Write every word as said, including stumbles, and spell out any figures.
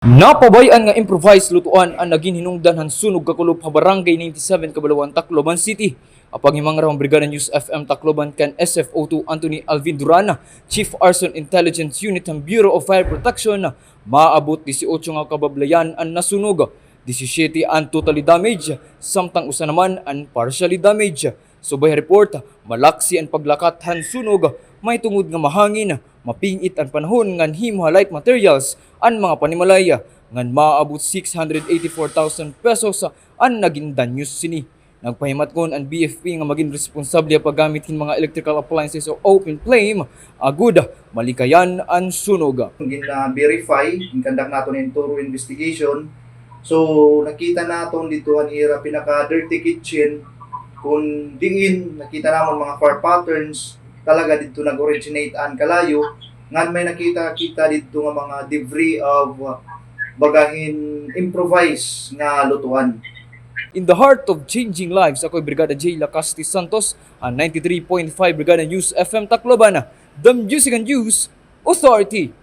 Napabay-an nga improvised lutuan an nagin hinungdan han sunog kakulop ha Barangay ninety-seven, Cabalawan, Tacloban City. Apaghimangraw han Brigada News F M Tacloban kan S F O two Anthony Alvin Duran, Chief Arson Intelligence Unit han Bureau of Fire Protection, maabot disiotso nga kabablayan an nasunog. Disisiete an totally damage, samtang usa naman an partially damage. Subay ha report, malaksi an paglakat han sunog, mahitungod nga mahangin, maping-it an panahon ngan himo ha light materials an mga panimalay, ngan maabot six hundred eighty-four thousand pesos an nagin danyos sini. Nagpahimatngon an B F P nga magin responsable ha paggamit hin mga electrical appliances o open flame, agod malikayan an sunog. Gin-verify, gin-conduct naton hin thorough investigation. So, nakita naton didto han ira pinaka-dirty kitchen, kun diin nakita namon mga fire patterns, talaga didto nag-originate an kalayo, ngan may nakita kita didto nga mga debris of, uh, baga hin improvise nga lutuan. In the heart of changing lives, ako hi Brigada Jay Lacaste Santos, an ninety-three point five Brigada News F M Tacloban, the Music and News Authority.